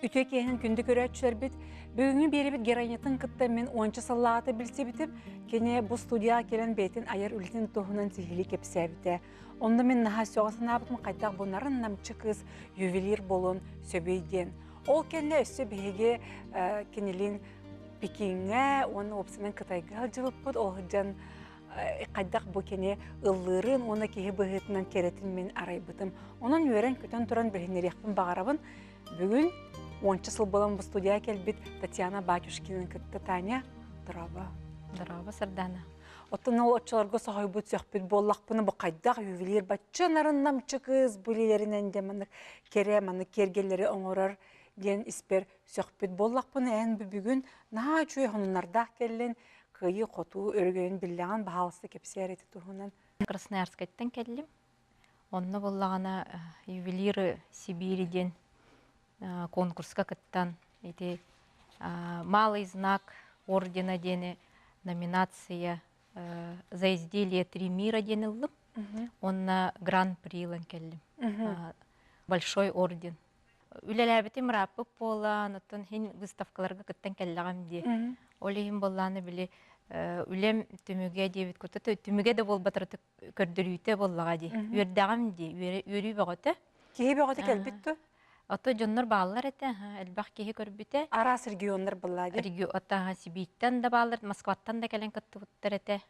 Үтүө киэһэнэн күндү көрөөччүлэрбит, бүгүҥҥү биэрэбит героинятын кытта мин уонча сыллааҕыта билсибитим. Кини бу студияҕа кэлэн бэйэтин айар үлэтин туһунан сиһилии кэпсээбитэ. Онно мин наһаа сөҕө санаабытым хайдах бу нарын намчы кыыс ювелир буолуон сөбүй диэн. Ол кэннэ өссө биһиги кинилиин Пекиҥҥэ уонна уопсайынан Кытайга сылдьыбыппыт. Ол сылдьан хайдах бу кини ыллыырын уонна киһи быһыытынан кэрэтин мин арайбытым. Онон үөрэн-көтөн туран билиһиннэриэхпин баҕарабын. Бүгүн уонча сыл буолан бу студияҕа кэлбит Татьяна Батюшкинаны кытта Таня, дорообо. Дорообо, Сардана. Оттон ол оччолорго соһуйбут сөхпүт буоллахпына бу хайдах ювелир бачча нарыннамчы кыыс бу илиилэринэн дьэ маннык кэрэ маннык киэргэллэри оҥорор диэн испэр сөхпүт буоллахпына эн бу бүгүн наһаа үчүгэй сонуннардаах кэллин кыайыы-хотуу өрөгөйүн биллэҕин баһаалыста кэпсээр ити туһунан. Красноярскайтан кэллим. Онно буоллаҕына ювелиры Сибири диэн конкурска кыттан ити «Малый знак ордена» диэни номинация «За изделие три мира» диэн ыллым. Уонна гран-при ылан кэллим. Большой орден. Үлэлээбитим ырааппыт буолан, оттон иһин выставкаларга кыттан кэллэҕим дии. Ол иһин буоллааны били үлэм түмүгэ диэбит курдук, түмүгэ да буолбатар көрдөрүүтэ буоллаҕа дии. Үөрдэҕим дии, үөрүү бөҕөтө. Киһи бөҕөтө кэлбит дуо? Ото дьоннор бааллар этэ, элбэх киһи көрбүтэ. Араас регионнар быллаа дии. Регион, Сибииттэн да бааллар, Москваттан да кэлэн кыттыбыттар этэ.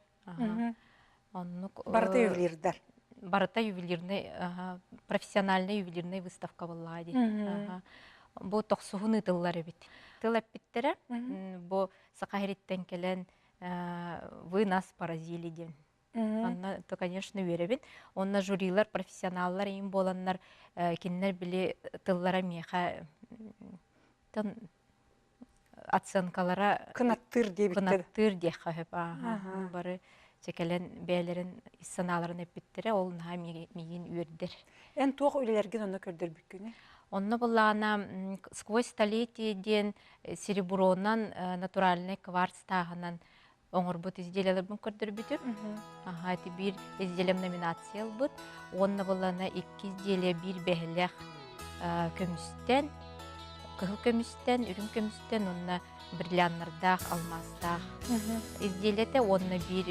Оннук. Барыта ювелирдар. Барыта ювелирный, профессиональный ювелирный выставка буоллаҕа дии. Бу тохсуһун ыытыллар эбит. Тыл эппиттэрэ, бу Саха сириттэн кэлэн вы нас поразили диэн. Онно, то, конечно, үөрэбин. Онно жюрилар, профессионаллар им буоланнар, кинилэр били тыллара миэхэ оценкалара кынаттыыр диэбиттэр. Кынаттыыр диэххэ сөп. Ааха. Бары чэкэлэн бэйэлэрин ис санааларын эппиттэрэ, ол наһаа миигин үөрдэр. Эн туох үлэлэргин онно көрдөрбүккүнүй? Онно буллаҕына сквозь столетие диэн серебронан натуральный кварц тааһынан оҥорбут изделиелэрбин көрдөрбүтүм. Аха, ити биир изделием номинация ылбыт. Уонна буллана икки изделие биир бэһилэх көмүстэн, кыһыл көмүстэн, үрүҥ көмүстэн уонна бриллианнардаах, алмаастаах изделиетэ уонна биир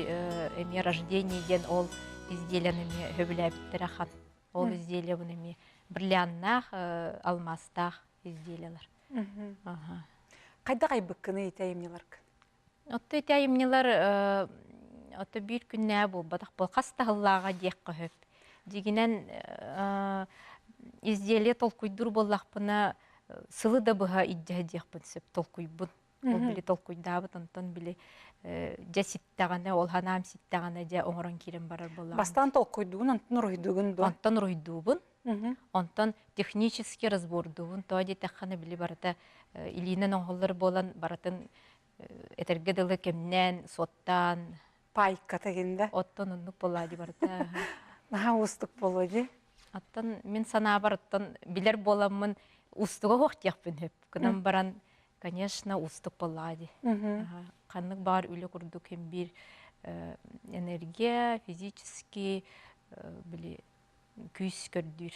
эмиэ рождение диэн ол изделиены эмиэ сөбүлээбиттэрэ хан. Ол изделиебын эмиэ бриллианнаах, алмаастаах изделиелар. Хайдах айбыккыный ити айымньыларгын? Отто ити айымньылар ото биир күннээ буолбатах буол хас таһыллааҕа диэххэ сөп. Дьигинэн изделие толкуйдуур буоллахпына сылы да быһа илдьэ диэхпин сөп толкуйбун. Ол били толкуйдаабыт онтон били дьэ ситтэҕинэ ол ханаам ситтэҕинэ дьэ оҥорон киирэн барар буоллаҕым. Бастаан толкуйдуугун, онтон уруһуйдуугун дуо? Онтон уруһуйдуубун. Онтон технически разбордуубун. Тоҕо диэтэххинэ били барыта илиинэн оҥоһуллар буолан барытын этэргэ дылы кэмнээн, суоттаан. Пайката гинда. Оттон оннук буоллаа дии барыта. Наһаа уустук буолуо дии. Оттон мин санаабар оттон билэр буоламмын уустуга суох диэхпин сөп. Гынан баран, конечно, уустук буоллаҕа дии. Ханнык баар үлэ курдук ким биир энергия, физически били күүс көрдүүр.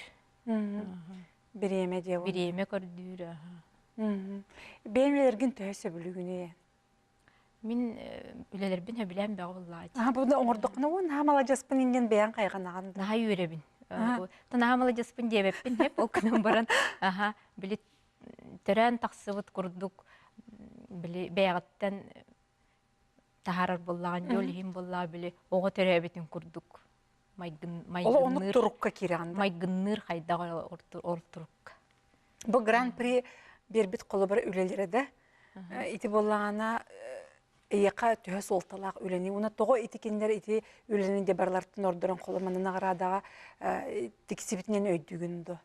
Бириэмэ диэ Бириэмэ көрдүүр. Бэйэм үлэлэргин төһө сөбүлүүгүнүй? Мин үлэлэрбин сөбүлээн бөҕө буоллаҕа. Аха, бу оҥордоххуна уон наһаа маладьыаспын иннин бэйэҥ хайҕанаҕын да. Наһаа үөрэбин. Наһаа маладьыаспын диэбэппин хеп ол гынан баран аха били төрөөн тахсыбыт курдук били бэйэҕиттэн таһаарар буоллаҕын дьол иһин буоллаҕа били оҕо төрөөбүтүн курдук майгын Ол оннук турукка киирэҕин да? Майгынныыр хайдах ол турукка. Бу гран-при биэрбит холобура үлэлэрэ да ити буоллаҕына эйиэхэ төһө суолталаах үлэни уонна тоҕо ити кинилэр ити үлэни де барылартан ордорон холоманы наҕараадаҕа тиксибитинэн өйдүүгүн дуо?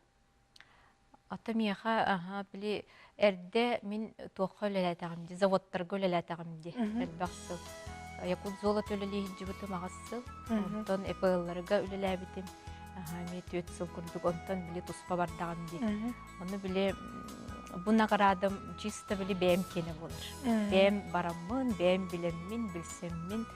Ата миэхэ аһа били эрдэ мин туохха үлэлээтэҕим дии, заводтарга үлэлээтэҕим дии элбэх сыл. Якутзолото үлэлии сылдьыбытым аҕыс сыл. Онтон ЭПЛ-ларга үлэлээбитим аһа эмиэ түөрт сыл курдук. Онтон били туспа бардаҕым дии. Ону били бу наградам чисто били бэйэм киэнэ буолар. Бэйэм бараммын, бэйэм билэммин, билсэммин.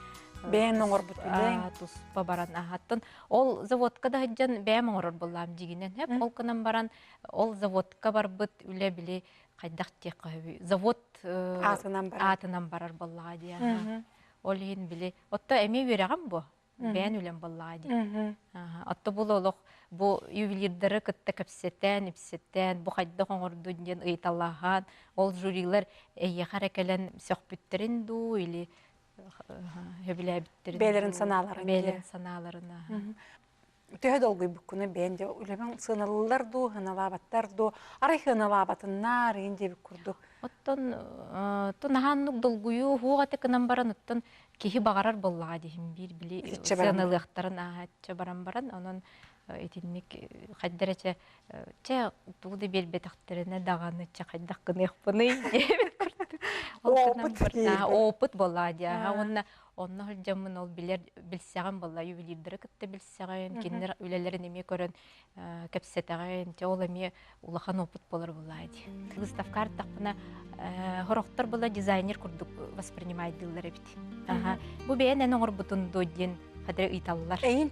Бэйэн оҥорбут үлэҥ. Туспа баран аһаттан ол заводка да сылдьан бэйэм оҥорор буоллаам дьигинэн хэп ол гынан баран ол заводка барбыт үлэ били хайдах диэххэ сөбүй завод аатынан барар аатынан барар буоллаҕа дии ол иһин били отто эмиэ үөрэҕим бу бэйэн үлэм буоллаҕа дии отто бу олох бу ювелирдары кытта кэпсэтэн ипсэтэн бу хайдах оҥордун диэн ыйыталаһан ол жюрилар эйиэхэ эрэ кэлэн сөхпүттэрин дуу или сөбүлээбиттэрин бэйэлэрин санааларын бэйэлэрин санааларын Төһө долгуйбуккуна бэйэн дьэ үлэбин сыаналыыллар дуу, сыаналаабаттар дуу, арай сыаналаабатыннаар иин диэбит курдук. Оттон наһааннык долгуйуу хуох этэ гынан баран оттон киһи баҕарар буоллаҕа диһин биир били сыаналыахтарын ааһачча баран баран онон итинник хайдар эчэ чэ тугу да биэрбэтэхтэринэ даҕаны чэ хайдах гыныахпыный диэбит курдук. Опыт опыт буоллаҕа дии уонна Онно сылдьаммын ол билэр билсэҕин буолла ювелирдары кытта билсэҕин, кинилэр үлэлэрин эмиэ көрөн кэпсэтэҕин, дьэ ол эмиэ улахан опыт буолар буоллаа дии. Выставка артахпына хорохтор була дизайнер курдук воспринимайдыыллар эбит. Аха. Бу бэйэн эн оҥорбутун дуо диэн хадары ыйталлар. Эйин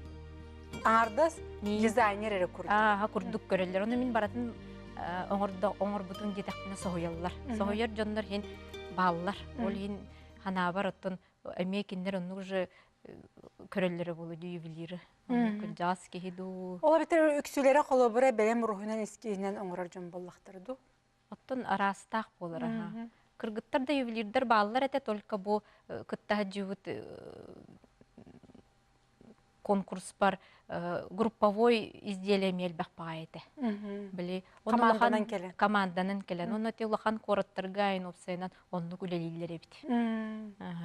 аҥардас дизайнер эрэ курдук. Ааха курдук көрөллөр. Ону мин баратын оҥорбутун диэтэхпинэ соһуйаллар. Соһуйар дьоннор иһин бааллар. Ол иһин ханаабар оттон эмиэ кинилэр оннук уже көрөллөрө буолуо дии ювелиры кырдьаҕас киһи дуу Ол эбэтэр үксүлэрэ холобура бэлэм уруһунан эскиһинэн оҥорор дьон буоллахтара дуу оттон араастаах буолар аха кыргыттар да ювелирдэр бааллар этэ только бу кытта сылдьыбыт конкурспар групповой изделие эмиэ элбэх баҕайы этэ. Били команданан кэлэн. Команданан кэлэн. Онно ти улахан куораттарга айын уопсайынан оннук үлэлииллэр эбит.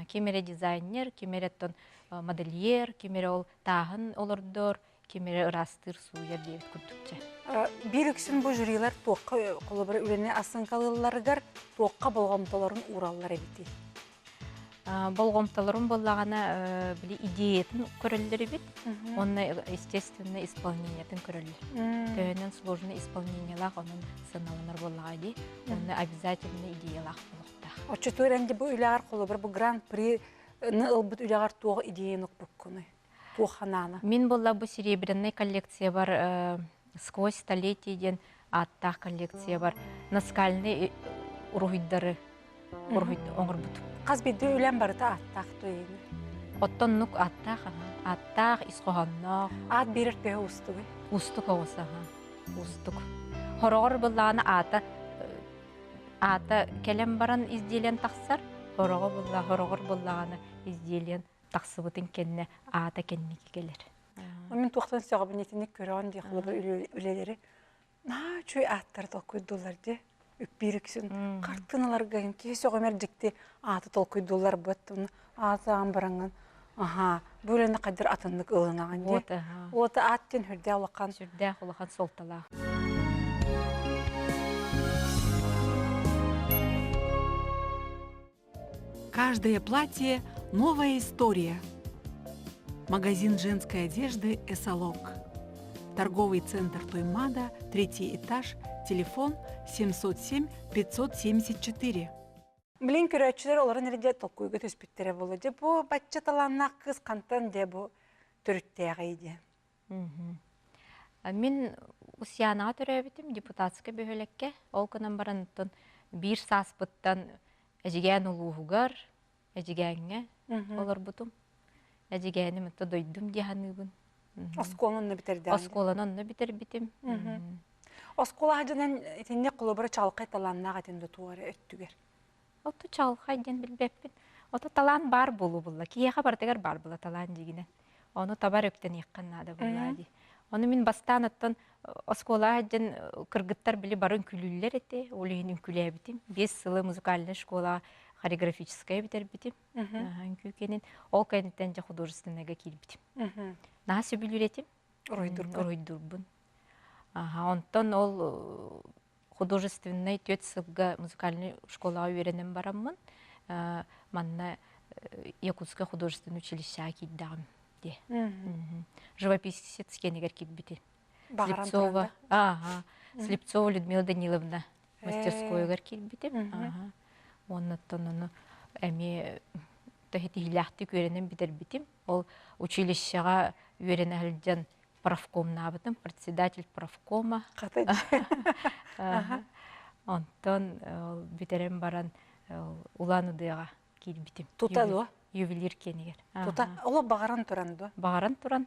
Ким эрэ дизайнер, ким эрэ оттон модельер, ким эрэ ол тааһын олордор, ким эрэ ыраастыыр сууйар диэбит курдукча. Биир үксүн бу жюрилар туохха холобура үлэни ассыҥкалыылларыгар туохха болҕомтолорун уураллар эбитий? Болҕомтолорун буоллаҕына били идеятын көрөллөр эбит уонна естественно исполнениетын көрөллөр. Төһөнөн сложный исполнениелаах онон сыаналанар буоллаҕа дии. Онно обязательно идеялаах буолуохтаах. Оччотугар энди бу үлэҕэр холобур бу гран-при ылбыт үлэҕэр туох идеяны укпуккунуй? Туох ханаана? Мин буолла бу серебряный коллекциябар «Сквозь столетие» диэн ааттаах коллекциябар наскальный уруһуйдары оҥорбутум. Хас биирдии үлэм барыта ааттаах туйыны. Оттоннук ааттаах аха. Ааттаах, ис хоһоонноох. Аат биэрэр төһө уустугуй? Уустук оҕус аха. Уустук. Хороҕор быллаана аата аата кэлэн баран изделиен тахсар, хороҕо булла, хороҕор буллаҕына изделиен тахсыбытын кэннэ аата кэнники кэлэр. Мин туохтан сөҕөбүн итинник көрөҕүн дии холобур үлэлэри наһаа үчүгэй ааттары толкуйдууллар дии үкпиир үксүн хартыыналарга киһи сөҕүмэр дьикти ааты толкуйдууллар быт аатаан бараҥҥын аһаа бу үлэни хайдах атыннык ылынаҕын дии уота аат диэн сүрдээх улахан сүрдээх улахан суолталаах. Каждое платье – новая история. Магазин женской одежды «Эсалок». Торговый центр Туймада, третий этаж, телефон 707 574. Билин көрөөччүлэр олорон эрэ толкуйга түспүттэрэ буолла. Дьэ бу бачча талааннаах кыыс хантан дьэ бу төрүттээҕий диэн. Мин Усьянаҕа төрөөбүтүм, депутатскай бөһүөлэккэ. Ол гынан баран оттон биир сааспыттан Эдьигээн улууһугар, Эдьигээҥҥэ олорбутум. Эдьигээним отто дойдум дии саныыбын. Оскуоланы онно бүтэрдэҕиҥ? Оскуоланы онно бүтэрбитим. Оскуола дьонун итинник холобура чаҕылхай талааннаах этин да туох эрэ өттүгэр? Оту чаҕылхай диэн билбэппин. Ото талаан баар буолуу булла. Киһиэхэ барытыгар баар була талаан дьигинэн. Ону табар үктэниэххин наада буоллаа дии. Ону мин бастаан оттон оскуолаҕа сылдьан кыргыттар били бары үҥкүүлүүллэр этэ. Ол иһин үҥкүүлээбитим. 5 сылы музыкальнай школаҕа хореографическая бүтэрбитим. Үҥкүү кэнин. Ол кэнниттэн дьэ художественныйга киирбитим. Наһаа сөбүлүүр этим. Уруһуйдуурбун. Онтон ол художественнай түөрт сылга музыкальнай школаҕа үөрэнэн бараммын манна Якутское художественное училищеҕа киирдэҕим дии. Живописец киэнигэр киирбитим. Слепцова, ага, Слепцова Людмила Даниловна мастерскойугар киирбитим. Уоннаттан ону эмиэ Ситиһиилээхтик үөрэнэн бүтэрбитим. Ол училищеҕа үөрэнэ сылдьан профкомнаабытым, председатель профкома. Онтон ол бүтэрэн баран Улан-Удэҕа киирбитим. Тута дуо? Ювелир киэнигэр. Тута. Олох баҕаран туран дуо? Баҕаран туран.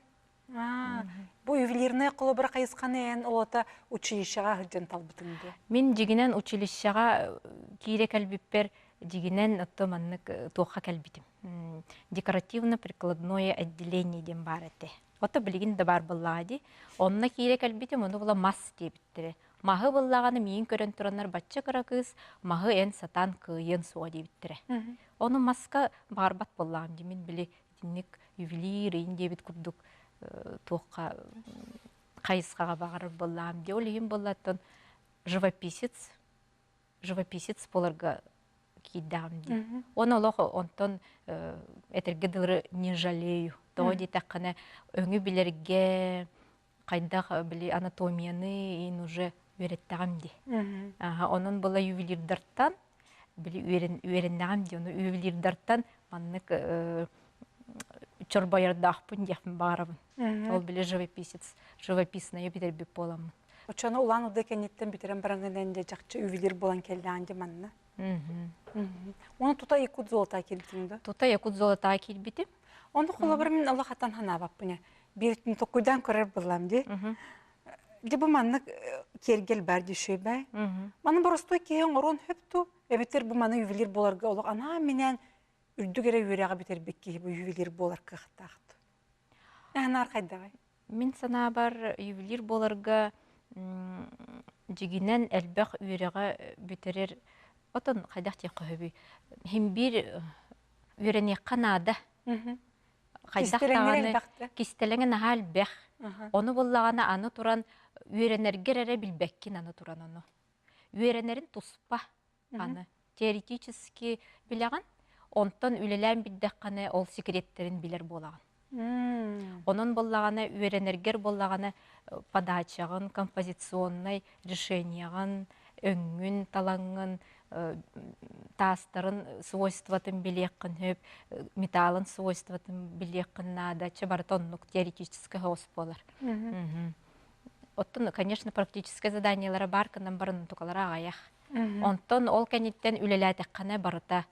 Бу ювелирнай холобура хайысханы эн олото училищеҕа сылдьан талбытыҥ дуо? Мин дьигинэн училищеҕа киирэ кэлбиппэр дьигинэн отто маннык туохха кэлбитим. Декоративно-прикладное отделение диэн баар этэ. Ото билигин да баар буоллаҕа дии. Онно киирэ кэлбитим, ону була мас диэбиттэрэ. Маһы буллаҕына миин көрөн тураннар бачча кыра кыыс маһы эн сатаан кыайыан суоҕа диэбиттэрэ. Ону маска баҕарбат буоллаҕым дии. Мин били итинник ювелир иин диэбит курдук туохха хайысхаҕа баҕарар буоллаҕым дии. Ол иһин буоллаттан живописец живописец буоларга киирдэҕим дии. Уонна олох онтон этэргэ дылы не жалею. Тоҕо диэтэххинэ өҥү билэргэ хайдах били анатомияны ин уже үөрэттэҕим дии. Онон была ювелирдартан били үөрэннэҕим дии. Ону ювелирдартан маннык чорбойордоохпун диэхпин баҕарабын. Ол били живописец, живописная бүтэрбит буоламмын. Оччону Улан-Удэ кэнниттэн бүтэрэн баран дьэ чахчы ювелир буолан кэллэҕин дьэ манна. Оны тута Якут золота киирбитиҥ да? Тута Якут золота киирбитим. Ону холобур мин олох атан ханаабаппын. Бииртин токуйдаан көрөр буллам ди. Дьэ бу маннык киэргэл бар дешевай. Маны боростуой киһи оҥоруон хөп ту. Эбэтэр бу маны ювелир буоларга олох анаан-минээн үрдүк эрэ үөрэҕи бүтэрбит киһи бу ювелир буолар кыахтаах. Аһынаар хайдаҕай? Мин санаабар, ювелир буоларга дьигинэн элбэх үөрэҕи бүтэрэр отон хайдах диэххэ сөбүй? Һин биир үөрэниэххэ наада. Хайдах даҕаны кистэлэҥэ наһаа элбэх. Ону буллаҕына аны туран үөрэнэргэр эрэ билбэккин аны туран ону. Үөрэнэрин туспа аны теоретически билэҕин, онтон үлэлээн билдэххинэ ол секреттэрин билэр буолаҕын. Онон буоллаҕына үөрэнэргэр буоллаҕына подачаҕын, композиционнай решениеҕын, өҥҥүн, талаҥҥын, таастарын свойствотын билиэххин сөп, металлын свойствотын билиэххин наада. Чэ барыта оннук теоретическай соҕус буолар. Оттон, конечно, практическай заданиелара баар гынан баран тукалара аҕыйах. Онтон ол кэнниттэн үлэлээтэххинэ барыта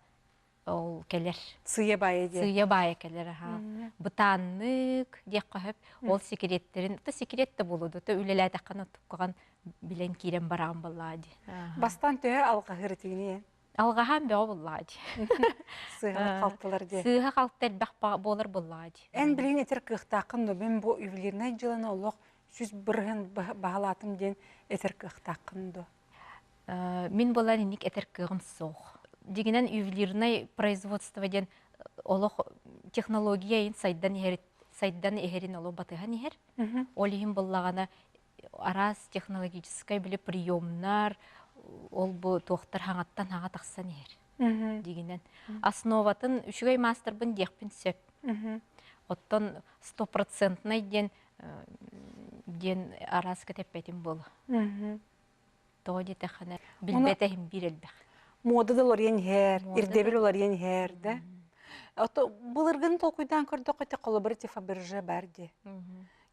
ол кэлэр. Сыйа баайа диэн. Сыйа баайа кэлэр аха. Бытааннык диэххэ сөп. Ол секреттэрин, то секрет да буолуо да, то үлэлээтэххинэ туккаҕан билэн киирэн бараҕын буоллаҕа дии. Бастаан төһө алҕаһыыр этигиний? Алҕаһаан бөҕө буоллаҕа дии. Сыыһа халтылар дии. Сыыһа халты элбэх буолар буоллаҕа дии. Эн билигин этэр кыахтааххын да мин бу ювелирнай дьыаланы олох 100% баһылаатым диэн этэр кыахтааххын дуо? Мин буолан инник этэр кыаҕым суох. Дьиҥинэн ювелирнай производство диэн олох технология иһин сайдан иһэр сайдан иһэрин олох батыһан иһэр. Ол иһин буоллаҕына араас технологическай били приемнар ол бу туохтар хаҥаттан хаҥа тахсан иһэр дигинэн. Основатын үчүгэй маастарбын диэхпин сөп. Оттон стопроцентнай диэн диэн араас кэтэппэтим буолуо. Тоҕо диэтэххинэ, билбэтэ иһин биир элбэх. Муода да уларыйан иһэр, ирдэбил уларыйан иһэр да. Ото былыргын толкуйдаан көрдөххө те холобур те Фаберже бар дии.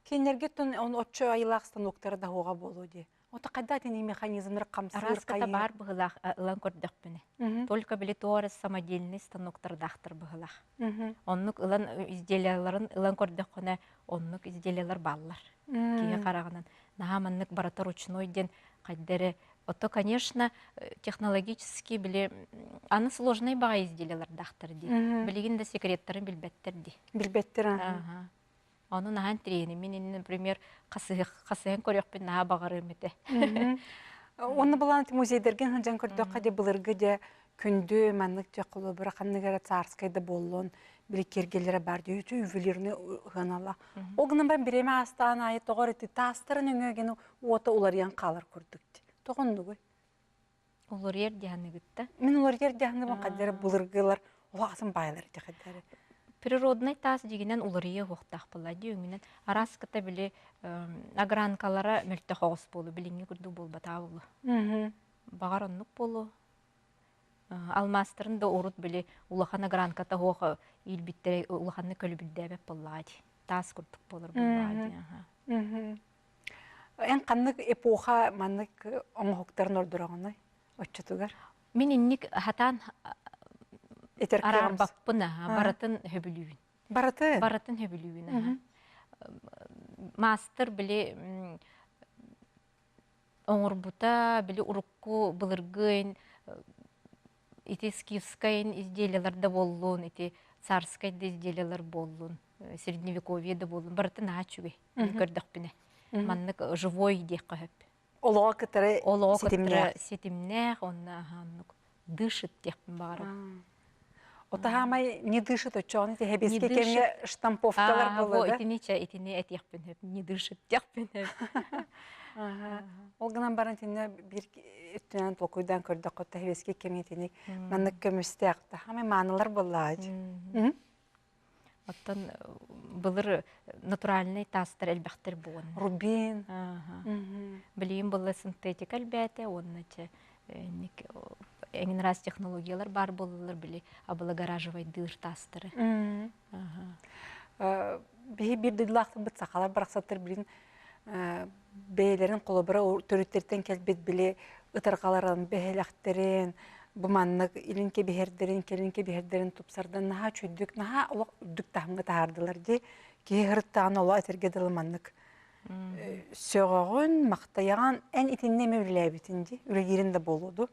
Кинилэргэ тон он оччо айылаах станоктара да хуоҕа буолуо дии. Ото хайда итини механизмнар хамсыыр Араската баар быһылаах ылан көрдөхпүнэ. Только били туора самодельный станоктардаахтар быһылаах. Оннук ылан изделияларын ылан көрдөххүнэ оннук изделиялар бааллар. Киһи хараҕынан наһаа маннык барыта ручной диэн хайда эрэ ото конечно технологически били аны сложный баҕайы изделиялардаахтар дии билигин да секреттарын билбэттэр дии билбэттэр ага ону наһаа интириэһинэй мин например хасыһан көрүөхпүн наһаа баҕарыам этэ Уонна былаан музейдаргын сылдьан көрдөххө дьэ былыргы дьэ күндү маннык дьэ холобура ханнык эрэ царскай да буоллун били киэргэллэрэ баар дии үтү ювелирный ыһыанала Ол гынан баран бириэмэ аастаан аайы тоҕо эрэ таастарын өҥө уота уларыйан хаалар курдук дии. Тоҕо оннугуй? Уларыйар диһаныгытта. Мин уларыйар диһаныгым хаддара былыргылар улаатын баайлар ити хаддара. Природный таас дьигинэн уларыйа уохтаах буолла дии өҥүнэн араас кыта били огранкалара мөлтөх оҕус буолу билиҥҥи курдук буолбатаа буолу. Баҕар оннук буолуо. Алмаастарын да урут били улахан огранката суох иилбиттэрэ улаханнык көлүбүрдээбэт буоллаҕа дии. Таас курдук буолар буоллаҕа дии. Эн ханнык эпоха маннык оҥоһуктарын ордороҕунуй оччотугар? Мин инник хатаан араарбаппын барытын сөбүлүүбүн. Барытын? Барытын сөбүлүүбүн. Маастар били оҥорбута, били урукку былыргы ити скифскай изделиелар да буоллун, ити царскай да изделиелар буоллун, средневековье да буоллун, барыта наһаа үчүгэй көрдөхпүнэ. Маннык живой диэххэ сөп. Олоҕо кытары Олоҕо кытары ситимнээх, онно оннук дышит диэхпин баҕарабын. Отаһаамай не дышит оччоҕуна ити хэбиэскэ кэмҥэ штамповкалар буолла да? Итини чэ итини этиэхпин сөп, не дышит диэхпин сөп. Ол гынан баран итиннэ биир өттүнэн толкуйдаан көрдөххө тэһэбиэскэ кэмҥэ итини маннык көмүстээх таһамай маанылар буоллаҕа Оттон былыр натуральнай таастар элбэхтэр буолан. Рубин. Билигин была синтетика элбээтэ уонна чэ эҥин раз технологиялар баар буоллалар били облагораживайдыыр таастары. Биһи биир дойдулаахтарбыт сахалар барахсаттар билин бэйэлэрин холобура төрүттэртэн кэлбит били ытарҕаларын, бэһэлэхтэрин, бу маннык илин кэбиһэрдэрин, кэлин кэбиһэрдэрин тупсардан наһаа үчүгдүк, наһаа олох үрдүк таһымҥа таһаардылар дии. Киһи ырыттаҕына олох этэргэ дылы маннык сөҕөҕүн, махтайаҕын, эн итиннэ эмэ үлэлээбитин дии, үлэлиирин да буолуо дуу?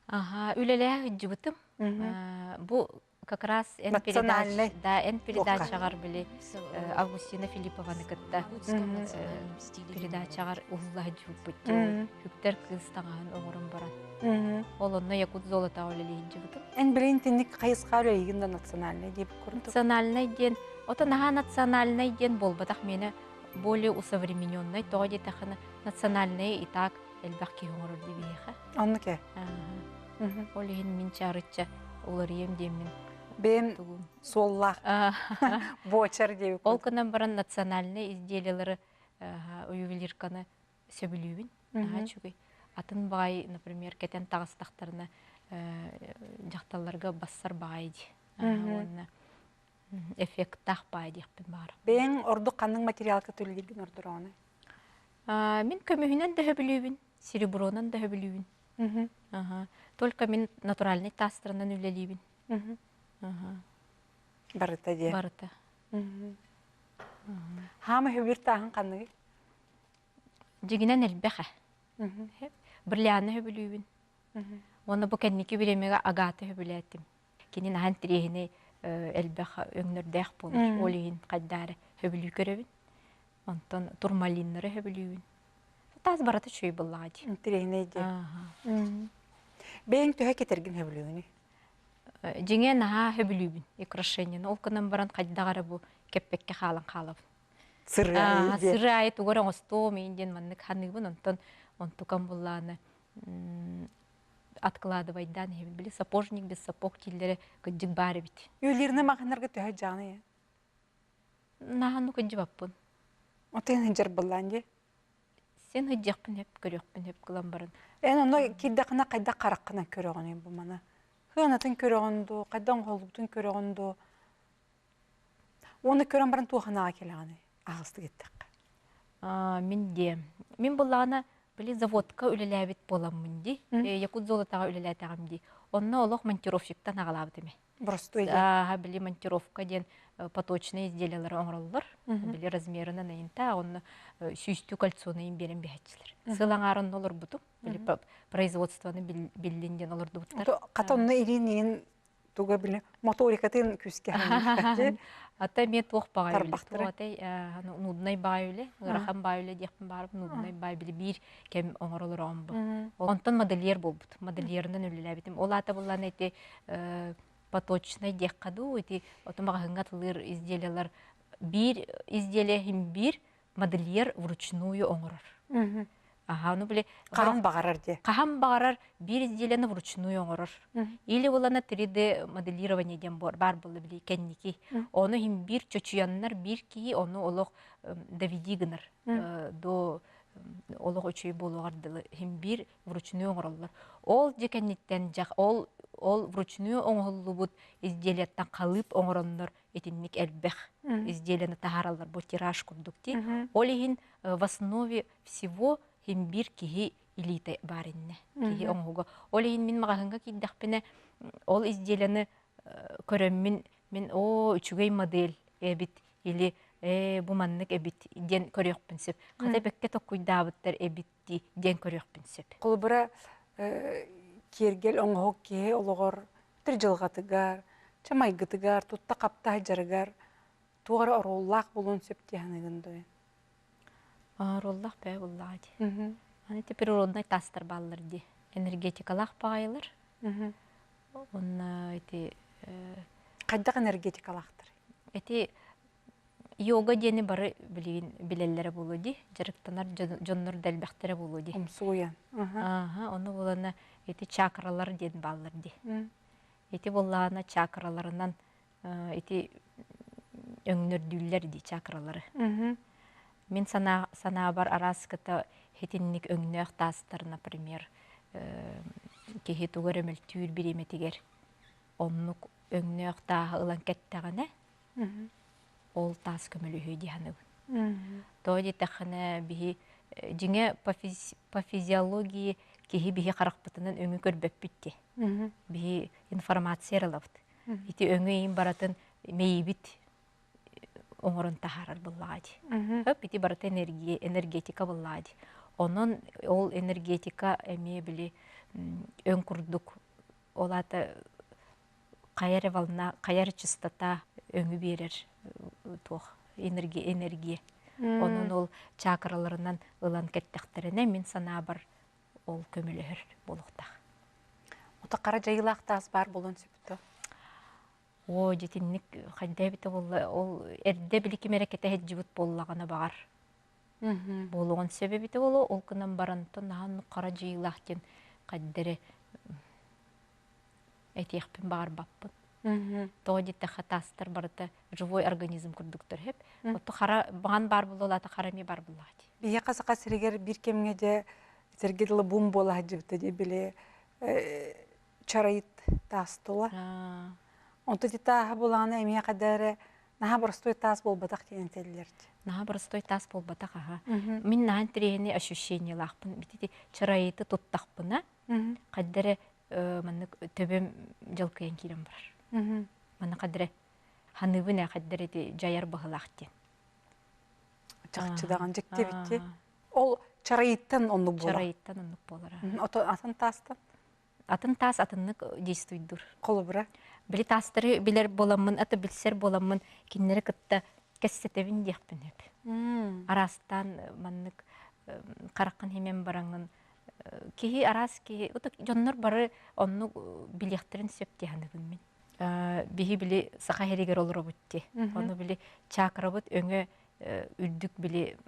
Аха, үлэлээх ыдьыбытым. Бу как раз эн передач, да, эн передачаҕар били Августина Филиппованы кытта передачаҕар уһулла сылдьыбыппыт Хүктэр кыыс таҥаһын оҥорон баран. Ол онно Якут золотаҕа үлэлии сылдьыбытым. Эн билин итинник хайысха үлэлиигин да национальнай диэбит курдук. Национальнай диэн, ото наһаа национальнай диэн буолбатах миэнэ более усовремененный тоҕо диэтэххинэ национальный и так элбэх киһи оҥорор дии биһиэхэ. Оннук ээ. Ол иһин мин чаарычча уларыйым диэммин. Бэйэм суоллаах буочар диэбит. Ол гынан баран национальнай изделиелары ювелирканы сөбүлүүбүн. Наһаа үчүгэй. Атын баҕай, например, кэтэн таҕыстахтарына дьахталларга бассар баҕай дии. Уонна эффекттаах баай диэхпин баҕарабын. Бэйэҥ ордук ханнык материалга төлүүргүн ордороҕуный? Мин көмүһүнэн да сөбүлүүбүн, серебронан да сөбүлүүбүн. Только мин натуральный таастарынан үлэлиибин. Барыта диэ. Барыта. Хаама хөбүр тааһын ханныгый? Дьигинэн элбэх ээ. Бриллианы сөбүлүүбүн. Уонна бу кэнники бириэмэгэ агаты сөбүлээтим. Кини наһаа интириэһинэй элбэх өҥнөрдөөх буолар. Ол иһин хайдаары сөбүлүү көрөбүн. Онтон турмалиннары сөбүлүүбүн. Таас барыта үчүгэй буоллаҕа дии. Интириэһинэй дии. Бэйэҥ төһө кэтэргин сөбүлүүгүнүй? Дьиҥэ наһаа сөбүлүүбүн украшениены. Ол гынан баран хайдах эрэ бу кэппэккэ хаалан хаалабын. Сыры Сыры аайы тугу эрэ оҥостуом иин диэн маннык ханыыбын. Онтон онтукам буллааны откладывайдаан иһэбин. Били сапожник без сапог дииллэрэ кырдьык баар эбит. Ювелирный маҕаһыыннарга төһө дьааны Наһааны кырдьыбаппын. Отын сылдьар былаан дии. Син сылдьыахпын сөп, көрүөхпүн сөп гынан баран. Эн онно киирдэххинэ хайдах хараххынан көрөҕүнүй бу маны? Хыанатын көрөҕүн дуу, хайдах оҥоһуллубутун көрөҕүн дуу? Уонна көрөн баран туоханаҕа кэлэҕиний? Аҕыстык эттэххэ. Мин диэ. Мин буллаҕына били заводка үлэлээбит буоламмын дии. Якутзолотаҕа үлэлээтэҕим дии. Онно олох монтировщиктан аҕалаабыт эми. Боростуой Ааһа били монтировка диэн поточные изделиялары оҥороллор. Били размерынан ыйынта, онно сүүстүү кольцону ыйын биэрэн биһэччилэр. Сыл аҥаарын олорбутум. Били производствоны биллин диэн олордубуттар. Хата онно илиин туга били моторикатын күүскэ Ата эмиэ туох баҕай үлэ туох нуднай баҕай үлэ ыарахан баҕай үлэ диэхпин баарым нуднай баҕай били биир кэм оҥоролор оҥбу онтон модельер буолбут модельерынан үлэлээбитим ол аата буллаан ити поточнай диэххэ дуу ити ото маҕаһыыҥҥа атылыыр изделиялар биир изделие иһин биир модельер вручную оҥорор Аха, ну били хаһан баҕарар дии. Хаһан баҕарар биир изделиены вручную оҥорор. Или булана 3D моделирование диэн баар буолла били кэнники. Ону иһин биир чочуйаннар биир киһи ону олох доведи гынар до Олох үчүгэй буолуоҕар дылы иһин биир вручную оҥороллор. Ол дьэ кэнниттэн дьах ол ол вручную оҥоһуллубут изделиеттан халыып оҥороннор итинник элбэх изделиены таһаараллар бу тираж курдук дии. Ол иһин в основе всего иһин биир киһи илиитэ баар иннэ. Киһи оҥоһуга. Ол иһин мин маҕаһыыҥҥа киирдэхпинэ ол изделиены көрөммүн мин оо үчүгэй модель эбит или ээ бу маннык эбит диэн көрүөхпүн сөп. Хата бэккэ токкуйдаабыттар эбит дии диэн көрүөхпүн сөп. Холобура киэргэл оҥоһук киһи олоҕор бүтэр дьылҕатыгар, чэ майгытыгар, тутта-хапта сылдьарыгар туох эрэ оруоллаах буолуон сөп дии саныыгын дуо? Оруоллаах бэйэ буоллаҕа дии. Аны ити природнай таастар бааллар дии. Энергетикалаах баҕайылар. Уонна ити Хайдах энергетикалаахтар? Ити йога диэни бары билигин билэллэрэ буолуо дии. Дьарыктанар дьоннор да элбэхтэрэ буолуо дии. Умсугуйан. Ааһа, ону булана ити чакралар диэн бааллар дии. Ити буоллаҕына чакраларынан ити өҥнөрдүүллэр дии чакралары. Мин санаабар араас кыта итинник өҥнөөх таастар, например, киһи тугу эрэ мөлтүүр бириэмэтигэр оннук өҥнөөх тааһы ылан кэттэҕинэ, ол таас көмөлөһүө дии саныыбын. Тоҕо диэтэххинэ, биһи дьиҥэ по физиологии киһи биһи харахпытынан өҥү көрбөппүт дии. Биһи информация ылабыт. Ити өҥү иин барытын мэйиибит оҥорон таһаарар буоллаҕа дии. Хөп ити барыта энергия, энергетика буоллаҕа дии. Онон ол энергетика эмиэ били өҥ курдук ол аата хайа эрэ волна, хайа эрэ частота өҥү биэрэр туох энергия, энергия. Онон ол чакраларынан ылан кэттэхтэринэ мин санаабар ол көмөлөһөр буолуохтаах. Ото хара дьайыылаах таас баар буолуон сөп Оо, дьитинник хайда эбитэ буолла, ол эрдэ били ким эрэ кэтэ сылдьыбыт буоллаҕына баҕар буолуон сөп эбитэ буолуо, ол гынан баран наһаа хара дьайыылаах диэн хайда эрэ этиэхпин баҕарбаппын. Тоҕо диэтэххэ таастар барыта живой организм курдуктар сөп. Ото хара баҕан баар буолуолаата хара эмиэ баар буоллаҕа дии. Биһиэхэ Саха сиригэр биир кэмҥэ дьэ сэргэ дылы бум буола сылдьыбыта дии били чарайыт таас тула. Онто ити тааһа булаҕына эмиэ хайда эрэ наһаа боростуой таас буолбатах диэн этэллэр. Наһаа боростуой таас буолбатах аха. Мин наһаа интэриэһинэй ощущениелаахпын. Бити чарайыты туттахпына хайда эрэ маннык төбөм дьалкыйан киирэн барар. Манна хайда эрэ ханыыбын ээ хайда эрэ ити дьайар быһылаах диэн. Чахчы даҕан дьикти эбит Ол чарайыттан оннук буолар. Чарайыттан оннук буолара. Ото атын таастан? Атын таас атыннык действуйдур. Холобура? Били таастары билэр буоламмын, аты билсэр буоламмын кинилэри кытта кэссэтэбин диэхпин сөп. Араастаан маннык хараххын химэн бараҥҥын киһи араас киһи дьоннор бары оннук билиэхтэрин сөп дии саныыбын мин. Биһи били саха иһигэр олоробут дии. Ону били чакрабыт өҥө үрдүк били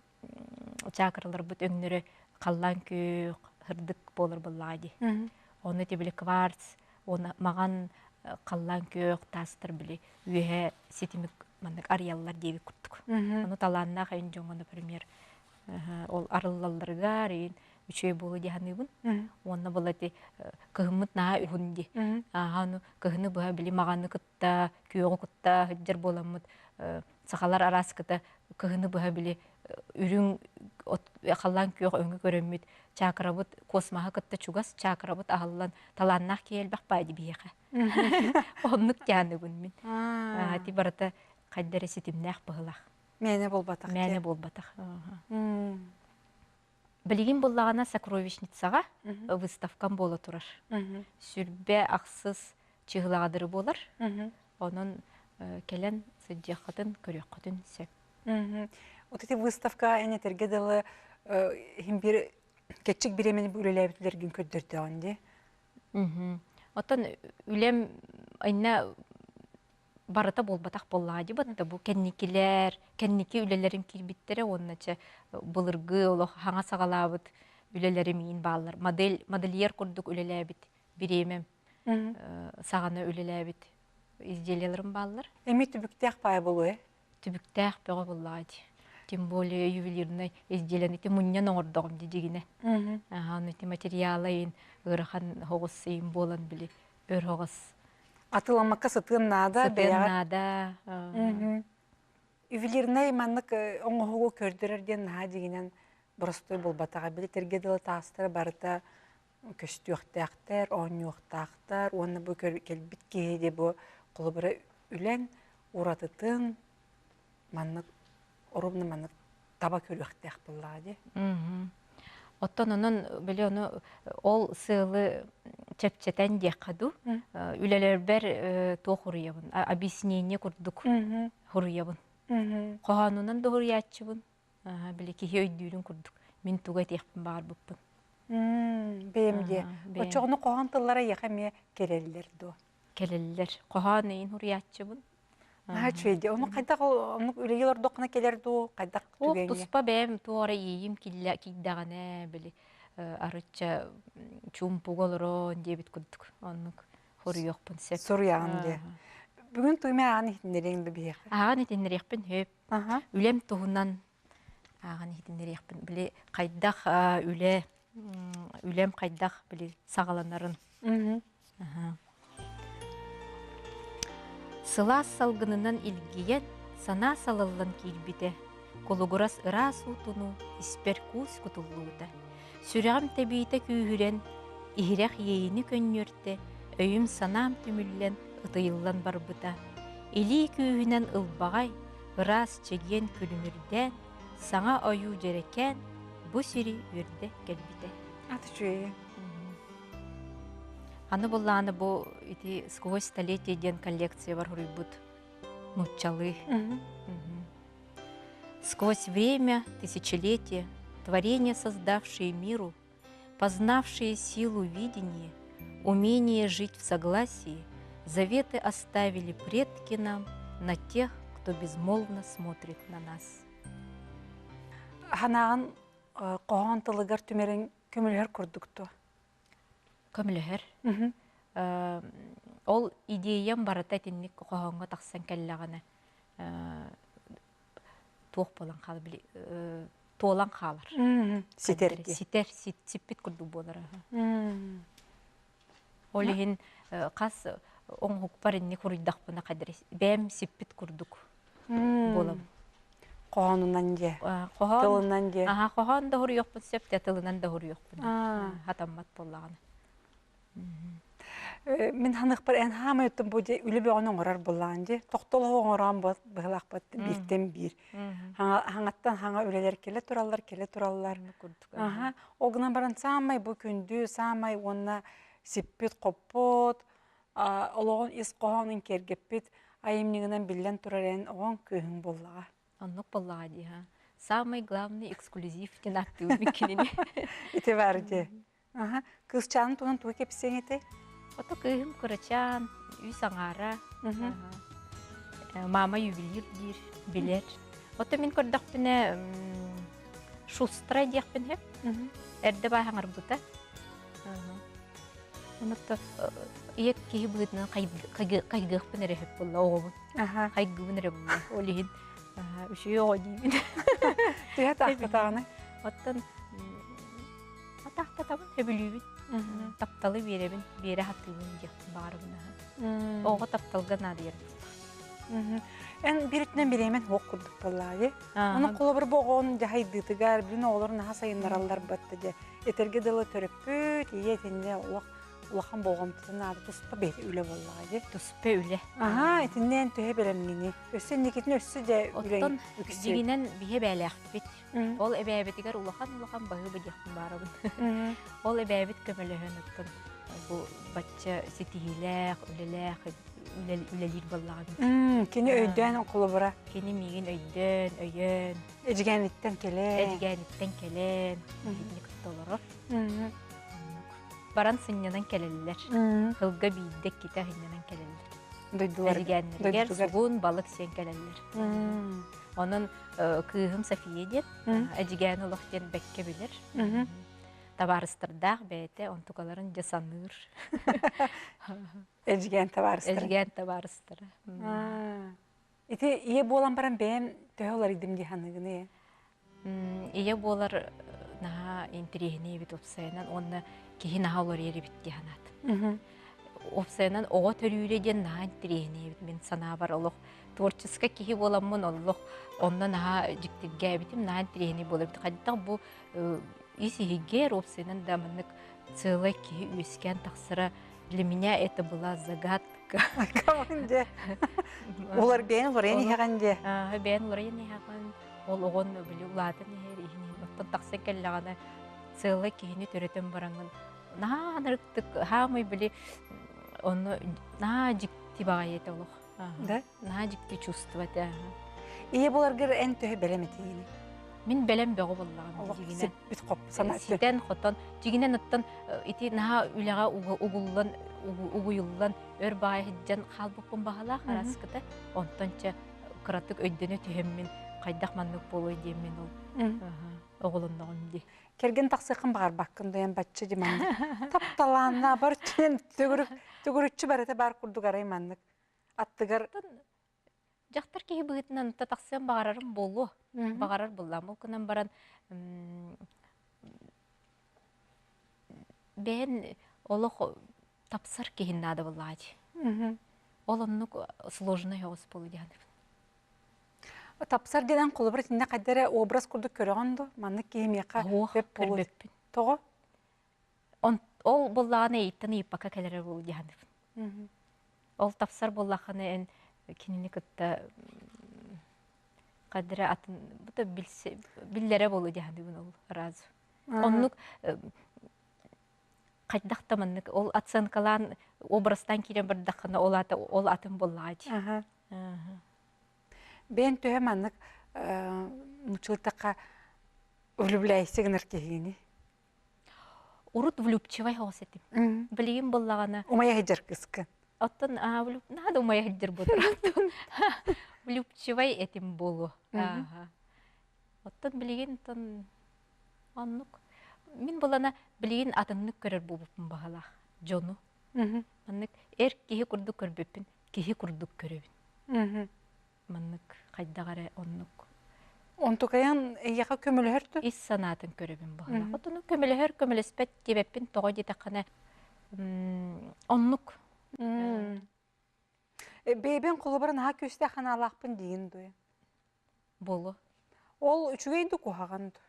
чакраларбыт өҥнөрө халлаан күөх, сырдык буолар буоллаҕа дии. Ону ити били кварц, уонна маҕан халлаан күөх таастар били үөһэ ситимик маннык арыйаллар диэбит курдук. Ону талааннаах эйин дьоҥҥо, например, ол арыллалларыгар эйин үчүгэй буолуо дии саныыбын. Уонна была ити кыһыммыт наһаа уһун дии. Ааһа ону кыһыны быһа били маҕаны кытта, күөҕү кытта сылдьар буоламмыт сахалар арааскыта кыһыны быһа били үрүҥ от халлаан күөх өҥү көрөммүт чакрабыт космоһы кытта чугас чакрабыт аһыллан талааннаах киһи элбэх баай биһиэхэ. Оннук тяныгын мин. Ати барыта хайда эрэ ситимнээх быһылах. Мээнэ буолбатах. Мээнэ буолбатах. Билигин буллаҕына сокровищницаҕа выставкам буола турар. Сүрбэ ахсыс чыһылаҕадыры буолар. Онон кэлэн сылдьыаххытын, көрүөххүтүн сөп. Вот эти выставка эн этэргэ дылы иһин бир кэччик бириэмэни үлэлээбитилэргин көрдөрдөҕүн дии. Оттон үлэм инна барыта буолбатах буоллаҕа дии батта бу кэнникилэр кэнники үлэлэрим киирбиттэрэ уонна чэ былыргы олох хаҥа саҕалаабыт үлэлэрим иин бааллар модель модельер курдук үлэлээбит бириэмэм саҕана үлэлээбит изделиеларым бааллар. Эми түбүктээх паай буолуо Түбүктээх бөҕө буоллаҕа дии. Тем более ювелирнай изделиени ити мунньан оҥордоҕум дии дьигинэ. Аны ити материала иин ыарахан оҕус иин буолан били өр оҕус. Атыламмакка сытыан наада Сытыан бэйэҕэ. наада. Ювелирнай маннык оҥоһугу көрдөрөр диэн наһаа дьигинэн боростуой буолбатаҕа. Били тэргэ дылы таастара барыта көстүөхтээхтэр, оонньуохтаахтар уонна бу кэлбит киһи де бу холобура үлэҥ уратытын маннык оруобуна маннык таба көрүөхтээх буоллаҕа дии. Оттон онон били ону ол сыалы чэпчэтэн диэххэ дуу, үлэлэрбэр туох уруйабын, объяснение курдук хуруйабын. Хоһоонунан да хуруйааччыбын, били киһи өйдүүрүн курдук мин тугу этиэхпин баҕарбыппын. Бэйэм диэ. Оччоҕуна хоһоон тыллара эйиэхэ эмиэ кэлэллэр дуо? Кэлэллэр. Хоһоон ыйын хуруйааччыбын. Наһаа үчүгэй дии. Ону хайдах оннук үлэлии олордоххуна кэлэр дуу, хайдах Ох, түгэҥҥэ? туспа бэйэм туох эрэ иэйиим киирдэҕинэ, били арычча чуумпуга олорон диэбит курдук оннук хоруйуохпун сөп. Суруйаҕын дии. Бүгүн туйма ааҕан иһитиннэриэҥ да биһиэхэ. Ааҕан иһитиннэриэхпин сөп. Үлэм туһунан ааҕан иһитиннэриэхпин. Били хайдах үлэ үлэм хайдах били саҕаланарын. Сылаас салгынынан илгийэн, санаа салаллан киирбитэ, кулугурас ыраас уутунуу испэр куус кутуллубута. Сүрэҕим тэбиитэ күүһүрэн, иһирэх иэйиини көнньүөртэ, өйүм-санаам түмүллэн, ытыйыллан барбыта. Илии күүһүнэн ылбаҕай, ыраас чэгиэн күлүмүрдээн, саҥа ойуу дьэрэкээн бу сири үөрдэ кэлбитэ. Ат үчүгэйэ. Аны буллааны бу ити «Сквозь столетие» диэн коллекциябар суруйбут нууччалыы. Сквозь время, тысячелетия, творения, создавшие миру, познавшие силу видения, умение жить в согласии, заветы оставили предки нам на тех, кто безмолвно смотрит на нас. Ханаан хоһоон тылыгар түмэрин көмөлөһөр курдук дуо? Көмөлөһөр. Ол идеям барыта итинник хоһооҥҥо тахсан кэллэҕинэ туох буолан хаалар били туолан хаалар. Ситэр Ситэр, сиппит курдук буолар. Ол иһин хас оҥоһукпар инник хуруйдахпына хадыр бэйэм сиппит курдук буолабын. Хоһоонунан дьэ. Хоһоон, Тылынан дьэ. Аха, хоһоон да хоруйуохпун сөп, да тылынан да хоруйуохпун. Хатаммат буоллаҕына. Мин ханыхпар эн хаамай оттон бу дьэ үлэ бөҕөнү оҥорор буоллаҕын дьэ. Тохтолоһу оҥороон быһылаахпыт бииртэн биир. Хаҥаттан хаҥа үлэлэр кэлэ тураллар, кэлэ тураллар. Аха. Ол гынан баран саамай бу күндү, саамай уонна сиппит-хоппут, олоҕун ис хоһоонун киэргэппит айымньыгынан биллэн турар эн оҕоҥ кыыһыҥ буоллаҕа. Оннук буоллаҕа дии, ха. Самый главный эксклюзив диэн ааттыыбын кинини. Ити бар дии. Аха. Кыысчаанын туһунан тугу кэпсиэҥ этэй? Ото кыыһым кырачаан, үс аҥаара. Мама ювелир диир, билэр. Ото мин көрдөхпүнэ шустрай диэхпин сөп. Эрдэ бааһаҥарбыта. Онон ийэ киһи быһыытынан хайгыахпын эрэ сөп буолла оҕобун. Хайгыбын эрэ буолла. Ол иһин үчүгэй оҕо диибин. Төһө таахтатаҕыный? Оттон атаахтатабын, сөбүлүүбүн. Тапталы биэрэбин, биэрэ сатыыбын диэхпин баҕарабын. Оҕо тапталга наадыйар. Эн биир өттүнэн бириэмэн суох курдук буоллаҕа дии. Ону холобур бу оҕону дьаһайдыытыгар, билин оҕолорун наһаа сайыннараллар батта дьэ. Этэргэ дылы төрөппүт, ийэ итиннэ олох улахан болҕомтотун наада туспа бэйэтэ үлэ буоллаҕа дии. Туспа үлэ. Аһаа, итиннээн төһө бэлэмҥиний? Өссө инникитин өссө дьэ үлэҥ Оттон дьиҥинэн биһи эбээлээхпит. Ол эбээбитигэр улахан-улахан баһыыба диэхпин баарабын. Ол эбээбит көмөлөһөн оттон бу бачча ситиһиилээх, үлэлээх үлэлиир буоллаҕым. Кини өйдөөн холобура. Кини миигин өйдөөн, өйөөн. Эдьигээниттэн кэлэн. Эдьигээниттэн кэлэн, биһигини кытта олорор. Баран сынньанан кэлэллэр. Сылга биирдэ иккитэ сынньанан кэлэллэр. Дойдулар. Эдьигээннэригэр сугун, балык сиэн кэлэллэр. Онон кыыһым София диэн, Эдьигээн олох диэн бэккэ билэр. Табаарыстардаах бэйэтэ онтукаларын дьэ саныыр. Эдьигээн табаарыстара. Эдьигээн табаарыстара. Ити ийэ буолан баран бэйэм төһө уларыйдым дии саныыгын ээ? Ийэ буолар наһаа интэриэһинэй эбит уопсайынан уонна киһи наһаа уларыйар эбит дии санаатым. Уопсайынан оҕо төрүүрэ диэн наһаа интэриэһинэй эбит мин санаабар олох творческай киһи буоламмын олох онно наһаа дьиктиргээбитим наһаа интэриэһинэй буолар эбит. Хайдах бу ис иһигэр уопсайынан да маннык целай киһи үөскээн тахсара для меня это была загадка. Дьэ. Улар бэйэн уларыйан иһэҕин дьэ. Бэйэн уларыйан иһэҕин. Ол оҕон били улаатан иһэр иһин оттон тахсан кэллэҕинэ целай киһини төрөтөн бараҥҥын наһаа анарыктык хаамай били онно наһаа дьикти баҕайы этэ олох. Да? Наһаа дьикти чувство этэ. Ийэ буоларгар эн төһө бэлэм этигиний? Мин бэлэм бөҕө буоллаҕым Олох дьигинэн. сиппит хоп санааты. Ситэн хотон дьигинэн оттон ити наһаа үлэҕэ угуллан угуйуллан өр баҕайы сылдьан хаалбыппын баҕалаах араскыта онтон чэ кыратык өйдөнө түһэммин хайдах маннык буолуой диэммин ол оҕолонноҕум дии. Кэргэн тахсыаххын баҕарбаккын дуйан бачча ди маннык. Тапталаанна бар чен төгүрүк төгүрүччү барыта баар курдук арай маннык аттыгар Дьахтар киһи быһыытынан та тахсыан баҕарарым буолуо. Баҕарар буллаам. Ол гынан баран бэйэн олох тапсар киһин наада буоллаҕа дии. Ол оннук сложный оҕус буолуо диэханыбын. Тапсар диэн холобур итиннэ хайда эрэ образ курдук көрөҕүн дуо? Маннык киһи миэхэ Суох, сөп буолуо. көрбөппүн. Тоҕо? Ол буоллаҕына ыйыттан ыйыппакка кэлэрэ буолуо диэханыбын. Ол тапсар буоллаххына эн кинини кытта хайда эрэ атын бу биллэрэ буолуо диэханыбын ол разу. Оннук хайдах да маннык ол оценкалаан образтаан киирэн бардаххына ол ата ол атын буоллаҕа дии. Бэйэн төһө маннык нуччалыттахха влюбляйся гынар киһигини? Урут влюбчивай оҕус этим. Билигин буоллаҕына Умайа сылдьар кыскын. Оттон наада умайа сылдьар буолар. Влюбчивай этим буолуо. Оттон билигин оттон оннук. Мин булана билигин атыннык көрөр буолбуппун баҕалаах дьону. Маннык эр киһи курдук көрбүппүн, киһи курдук көрөбүн. Маннык хайдах эрэ оннук. Онтукайан эйиэхэ көмөлөһөр ту? Ис санаатын көрөбүн баҕалаах. Отону көмөлөһөр, көмөлөспөт диэбэппин тоҕо диэтэххинэ оннук. Бэйэбин холобура наһаа күүстээх ханаалаахпын диигин дуо? Буолуо. Ол үчүгэй ду куһаҕан ду?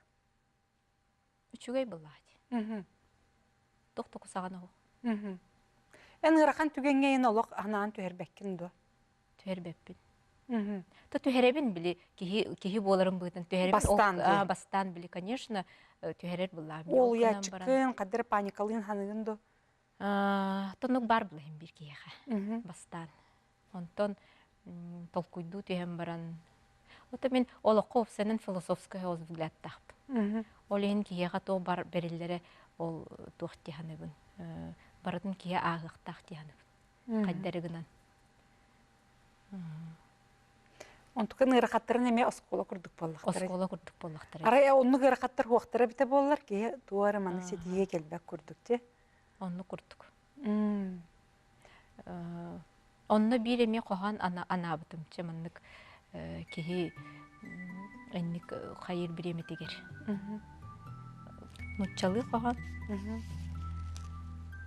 Үчүгэй былаат. Туох да кусаҕан оһох. Эн ыарахан түгэҥҥэ эн олох анаан түһэрбэккин дуо? Түһэрбэппин. То түһэрэбин били киһи киһи буоларын быһыытын түһэрэбин. Бастаан Ол бастаан били конечно түһэрэр былаам. Ол ячыккын хадыр паникалыын ханыгын ду? Тоннук бар булаһын бир киһиэхэ бастаан. Онтон толкуйдуу түһэн баран Ото мин олоххо уопсайынан философскай оҕус взглядтаахпын. Ол иһин киһиэхэ туох бар бэриллэрэ ол туох дии саныыбын. Барытын киһи ааһыахтаах дии саныыбын. Хайдары гынан. Онтукан ыарахаттарын эмиэ оскуола курдук буоллахтара. Оскуола курдук буоллахтара. Арай оннук ыарахаттар хуохтара битэ буоллар киһи туох эрэ маны ситиһиэ кэлбэт курдук ти. Оннук курдук. Онно биир эмиэ хоһоон анаабытым. Чэ маннык киһи инник хайыыр бириэмэтигэр. Нуччалыы хоһоон.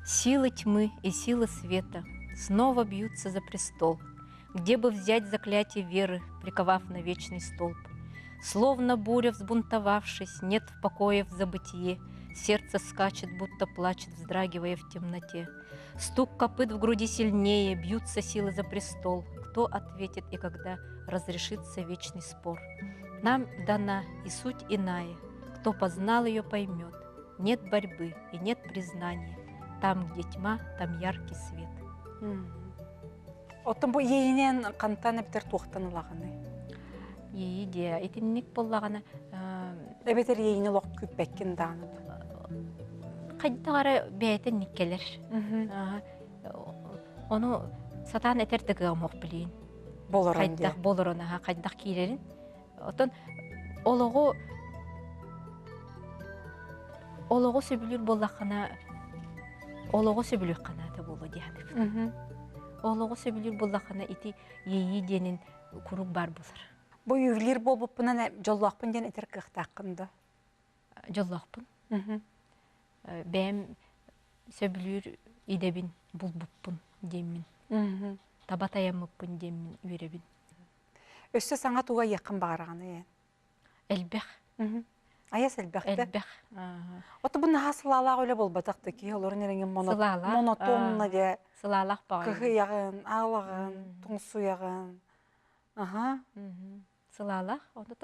Силы тьмы и силы света снова бьются за престол, Где бы взять заклятие веры, приковав на вечный столб. Словно буря взбунтовавшись, нет в покое в забытие, Сердце скачет, будто плачет, вздрагивая в темноте. Стук копыт в груди сильнее, бьются силы за престол. Кто ответит и когда разрешится вечный спор? Нам дана и суть иная, кто познал ее, поймет. Нет борьбы и нет признания. Там, где тьма, там яркий свет. Оттон бу иэйинэн хантан эбэтэр туохтан ылаҕыный? Иэйи диэ итинник буоллаҕына Эбэтэр иэйини олох күүппэккин даҕаны хайдах эрэ бэйэтэ инник кэлэр. Ону сатаан этэр да кыаҕым ох билиин. Болорон Хайдах болорон аха хайдах киирэрин. Оттон олоҕу олоҕу сөбүлүүр буоллаххына олоҕу сөбүлүөххэ наада буолуо дии саныыбын. Олоҕу сөбүлүүр буоллаххына ити иэйии диэнин куруук баар буолар. Бу ювелир буолбуппунан дьоллоохпун диэн этэр кыахтааххын да? Дьоллоохпун. Бэйэм сөбүлүүр идэбин булбуппун диэммин. Таба тайаммыппын диэммин үөрэбин. Өссө саҥа тугу айыаххын баҕараҕыный эн? Элбэх. Айас элбэх да? Элбэх. Ото бу наһаа сылаалаах үлэ буолбатах да киһи олорон эрэҥин монотонно дьэ Сылаалаах баҕайы. кыһыйаҕын, аалаҕын, тоҥсуйаҕын. Аха. Сылаалаах. Онно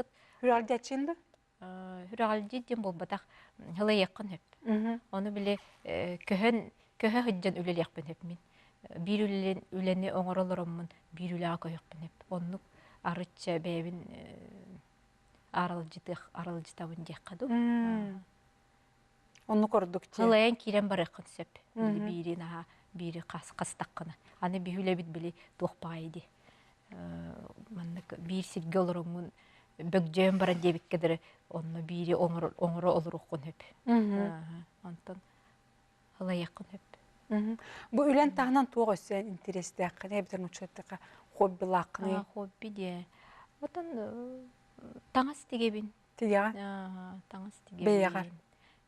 Хүрэлдьэчин да? Хүрэлдьи диэн буолбатах. Һылайыаххын сөп. Ону били көһөн көһө сылдьан үлэлиэхпин сөп мин. Биир үлэни оҥоро олороммун биир үлэҕэ көһүөхпүн сөп. Оннук арычча бэйэбин аралдьытыах аралдьытабын диэххэ дуу. Оннук ордук дии. Ылайан киирэн барыаххын сөп. Били биири наһаа биири хас хастаххына. Аны биһи үлэбит били туох баҕайы дии. Маннык биир сиргэ олороҥҥун бөгдьөйөн баран диэбиккэ дылы онно биири оҥоро олоруоххун сөп. Онтон ылайыаххын сөп. Бу үлэн таһынан туох өссө интэриэстээххиний эбэтэр нууччалыыттаха хоббилааххыный? Хобби диэ. Отон таҥас тигэбин. Тигэҕэ? Таҥас тигэбин. Бэйэҕэр?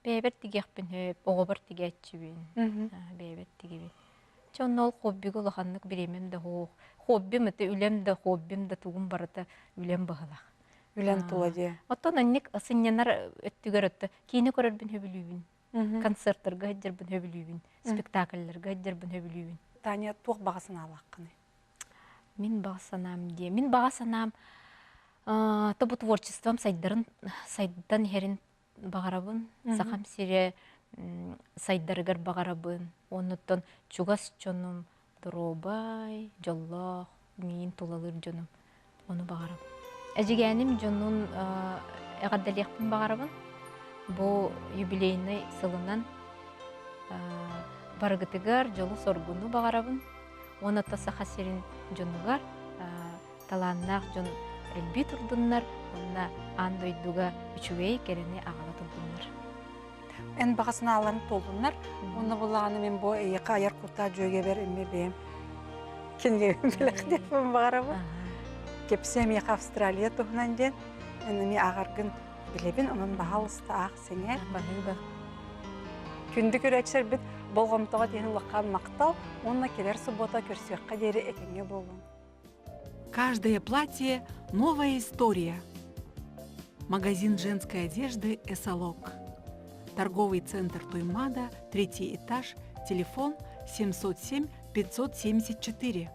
Бэйэбэр тигиэхпин сөп, оҕобор тигээччибин. Бэйэбэр тигибин. Чэ онно ол хоббига улаханнык бириэмэм да суох. Хоббим это үлэм да хоббим да тугум барыта үлэм быһылах. Үлэн тула диэ. Оттон анник сынньанар өттүгэр өттө киинэ көрөрбүн сөбүлүүбүн. Концерттарга сылдьарбын сөбүлүүбүн, спектакльларга сылдьарбын сөбүлүүбүн. Таня, туох баҕа санаалааххыный? Мин баҕа санаам диэ. Мин баҕа санаам то бу творчеством сайдарын сайдан иһэрин баҕарабын. Сахам сирэ сайдарыгар баҕарабын. Оннуттан чугас дьонум доруобай, дьоллоох, миин тулалыыр дьонум. Ону баҕарабын. Эдьигээним дьонун эҕэрдэлиэхпин баҕарабын. Бу юбилейнай сылынан барыгытыгар дьолу-соргуну баҕарабын. Уонна Саха сирин дьонугар талааннаах дьон элбии турдуннар уонна аан дойдуга үчүгэй кэрэни аҕала турдуннар. Эн баҕа санааларын туоллуннар. Уонна буллаҕына мин бу эйиэхэ айар куттаах дьүөгэбэр эмиэ бэйэм кинигэбин бэлэхтиэхпин баҕарабын. Кэпсээ миэхэ Австралия туһунан диэн эн эмиэ ааҕаргын билэбин, онон баһаалыста аах сэҥээр. Баһыыба. Күндү көрөөччүлэрбит болҕомтоҕо тиһин улахан махтал уонна кэлэр суббота көрсүөххэ диэри этэҥҥэ буолуҥ. Каждое платье – новая история. Магазин женской одежды «Эсалок». Торговый центр Туймада, третий этаж, телефон 707 574.